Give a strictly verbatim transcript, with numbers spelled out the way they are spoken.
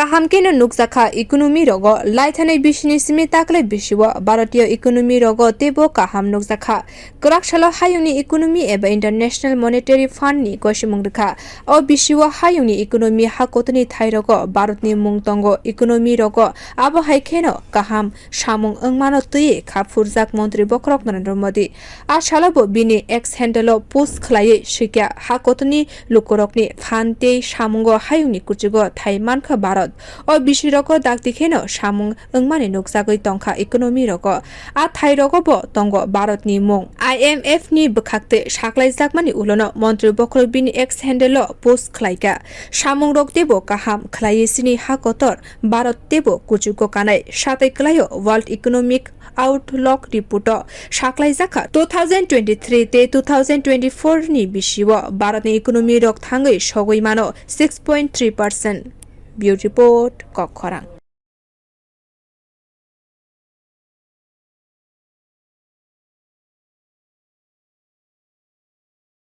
Kaham kheno nukjakha economy rogo laithanai bisini simi taklai bisio Bharatiyo economy rogo teibo kaham nukjakha. Kwrak salo hayungni economy eba International Monetary Fund ni gosimung rwkha. O bisio hayungni economy hakotoni thairogo Bharatni mung tongo. Economy rogo abo hai kheno kaham samung wngmano twiwi kha phurjak Montri bokhorok Narendra Modi. A salo bo bini X handle o post khwlaiwi swikha, hakotoni lukurokni phan tei samungo hayungni kuchugo thai mankha Bharat. O bisirogo dakti kheno samung wngmani nukjagwi tongkha economy rogo. A thairogo bo tongo Bharatni mung. I M F ni bwkhaktwi saklaijakmani ulono Montri bokhorok bini X handle o post khwlaikha. Samungrok teibo kaham khwlaiwi chini ha kotor Bharat teibo kuchugo kanai. Satwi kwlaio World Economic Outlook report o saklaijakha two thousand twenty-three tei two thousand twenty-four ni bisio Bharatni economy rok thangwi sogwi mano six point three percent. Bureau Report, Kokkhorang.